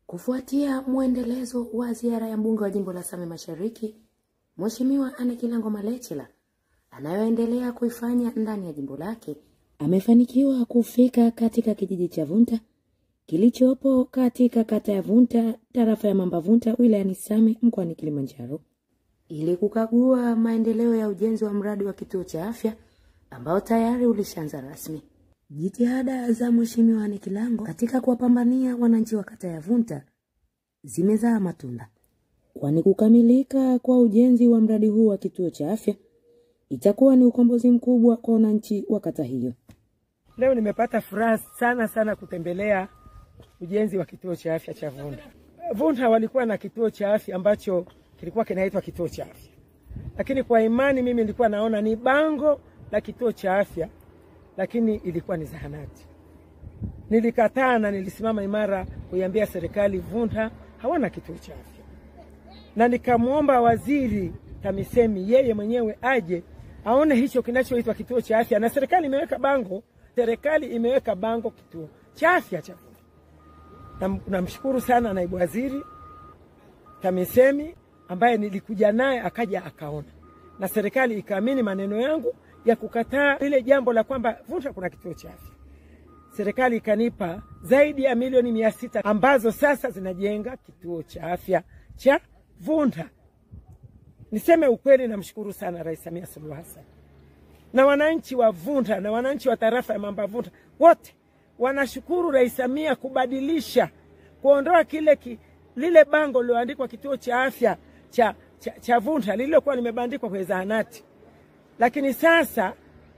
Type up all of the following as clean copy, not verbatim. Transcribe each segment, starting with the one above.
Kufuatia mwendelezo wa ziara ya mbunge wa jimbo la Same Mashariki, Mheshimiwa Anne Kilango Malecela, anayoendelea kuifanya ndani ya jimbo lake, amefanikiwa kufika katika kijiji cha Vunta kilichopo katika kata ya Vunta, tarafa ya Mambavunta, wilayani Same, mkoani Kilimanjaro, ili kukagua maendeleo ya ujenzi wa mradi wa kituo cha afya ambao tayari ulishaanza rasmi. Jitihada za Mheshimiwa Anne Kilango katika kuwapambania wananchi wa kata ya Vunta zimezaa matunda, kwani kukamilika kwa ujenzi wa mradi huu wa kituo cha afya itakuwa ni ukombozi mkubwa kwa wananchi wa kata hiyo. Leo nimepata furaha sana sana kutembelea ujenzi wa kituo cha afya cha Vunta. Vunta walikuwa na kituo cha afya ambacho kilikuwa kinaitwa kituo cha afya, lakini kwa imani mimi nilikuwa naona ni bango la kituo cha afya, lakini ilikuwa ni zahanati. Nilikataa na nilisimama imara kuiambia serikali Vunta hawana kituo cha afya, na nikamwomba waziri TAMISEMI yeye mwenyewe aje aone hicho kinachoitwa kituo cha afya, na serikali imeweka bango, serikali imeweka bango kituo cha afya cha Vunta. Namshukuru sana naibu waziri TAMISEMI ambaye nilikuja naye akaja akaona, na serikali ikaamini maneno yangu ya kukataa ile jambo la kwamba Vunta kuna kituo cha afya. Serikali ikanipa zaidi ya milioni 600 ambazo sasa zinajenga kituo cha afya cha Vunta. Niseme ukweli, namshukuru sana Rais Samia Suluhu Hassan na wananchi wa Vunta na wananchi wa tarafa ya Mambavunta wote wanashukuru Rais Samia kubadilisha, kuondoa lile bango lililoandikwa kituo cha afya cha Vunta lililokuwa limebandikwa kwenye zahanati, lakini sasa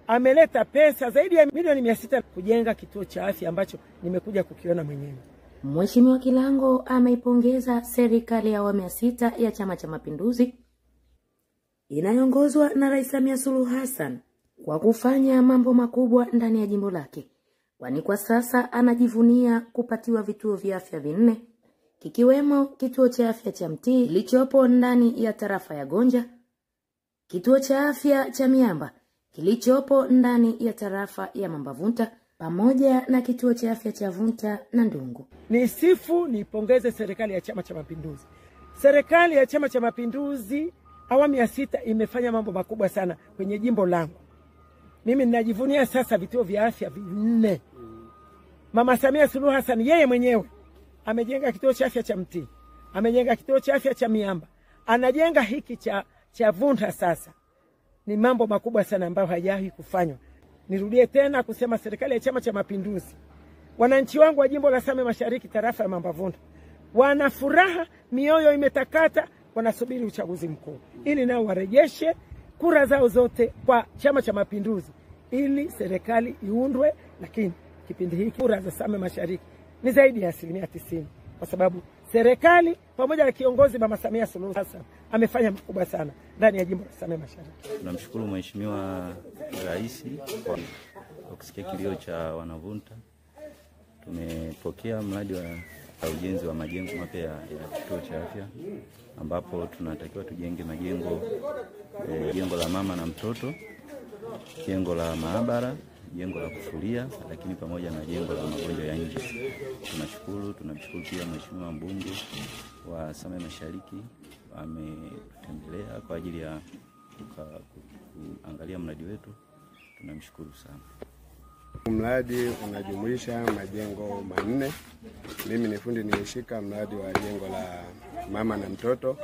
ameleta pesa zaidi ya milioni 600 kujenga kituo cha afya ambacho nimekuja kukiona mwenyewe. Mheshimiwa Kilango ameipongeza serikali ya awamu ya 6 ya Chama cha Mapinduzi inayoongozwa na Rais Samia Suluhu Hassan kwa kufanya mambo makubwa ndani ya jimbo lake, kwani kwa sasa anajivunia kupatiwa vituo vya afya 4, kikiwemo kituo cha afya cha Mtii kilichopo ndani ya tarafa ya Gonja, kituo cha afya cha Miamba kilichopo ndani ya tarafa ya Mambavunta, pamoja na kituo cha afya cha Vunta na Ndungu. Nisifu nipongeze serikali ya Chama cha Mapinduzi. Serikali ya Chama cha Mapinduzi awamu ya 6 imefanya mambo makubwa sana kwenye jimbo langu. Mimi ninajivunia sasa vituo vya afya 4. Mama Samia Suluhu Hassan yeye mwenyewe amejenga kituo cha afya cha Mtii, amejenga kituo cha afya cha Miamba, anajenga hiki cha Vunta sasa. Ni mambo makubwa sana ambayo hayajawahi kufanywa. Nirudie tena kusema serikali ya Chama cha Mapinduzi, wananchi wangu wa jimbo la Same Mashariki tarafa ya Mambavunta wana furaha, mioyo imetakata, wanasubiri uchaguzi mkuu ili nao warejeshe kura zao zote kwa Chama cha Mapinduzi ili serikali iundwe. Lakini kipindi hiki kura za Same Mashariki ni zaidi ya 90%, kwa sababu serikali pamoja na kiongozi Mama Samia Suluhu Hassan amefanya makubwa sana ndani ya jimbo la Same Mashariki. Tunamshukuru Mheshimiwa Rais kwa kusikia kilio cha wanavunta. Tumepokea mradi wa ujenzi wa majengo mapya ya kituo cha afya, ambapo tunatakiwa tujenge majengo, jengo la mama na mtoto, jengo la maabara, jengo la kufulia, lakini pamoja na jengo la magonjwa ya nje. Tunashukuru, tunamshukuru pia Mheshimiwa mbunge wa Same Mashariki ametutembelea kwa ajili ya kuangalia mradi wetu. Tunamshukuru sana. Mradi unajumuisha majengo 4. Mimi ni fundi nilishika mradi wa jengo la mama na mtoto,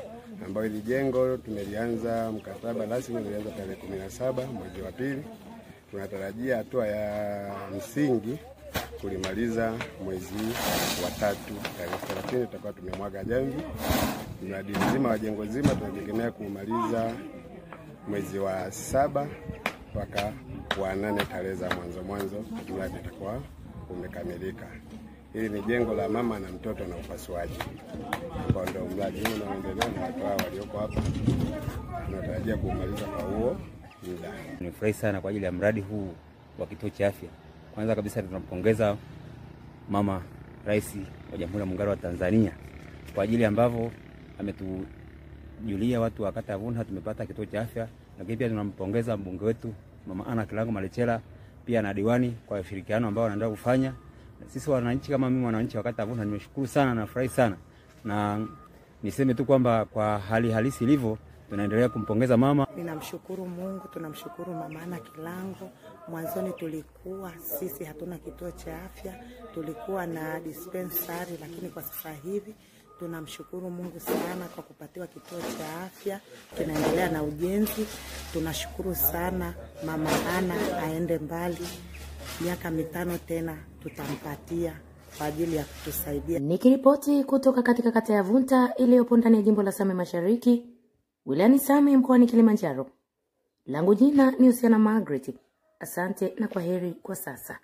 ambao hili jengo tumelianza mkataba rasmi ulianza tarehe 17 mwezi wa 2. Tunatarajia hatua ya msingi kulimaliza mwezi wa 3 tarehe 30 tutakuwa tumemwaga jamvi. Mradi mzima wa jengo zima tunategemea kumaliza mwezi wa 7 mpaka wa 8 tarehe za mwanzo mradi utakuwa umekamilika. Hili ni jengo la mama na mtoto na upasuaji, ambao ndio mradi huu unaoendelea na watu hao walioko hapa tunatarajia kumaliza kwa huo muda. Nimefurahi sana kwa ajili ya mradi huu wa kituo cha afya. Kwanza kabisa tunampongeza Mama Rais wa Jamhuri ya Muungano wa Tanzania kwa ajili ambavyo ametujulia watu wa kata ya Vunta tumepata kituo cha afya, lakini pia tunampongeza mbunge wetu Mama Anne Kilango Malecela pia na diwani kwa ushirikiano ambao wanaendelea kufanya. Sisi wananchi, kama mimi mwananchi wa kata ya Vunha, nimeshukuru sana na nafurahi sana, na niseme tu kwamba kwa hali halisi ilivyo tunaendelea kumpongeza mama. Ninamshukuru Mungu, tunamshukuru Mama Anna Kilango. Mwanzoni tulikuwa sisi hatuna kituo cha afya, tulikuwa na dispensary, lakini kwa sasa hivi tunamshukuru Mungu sana kwa kupatiwa kituo cha afya, kinaendelea na ujenzi. Tunashukuru sana Mama Anna, aende mbali, miaka 5 tena tutampatia kwa ajili ya kutusaidia. Nikiripoti kutoka katika kata ya Vunta iliyopo ndani ya jimbo la Same Mashariki, wilayani Same mkoani Kilimanjaro. Langu jina ni Husiana Margaret. Asante na kwaheri kwa sasa.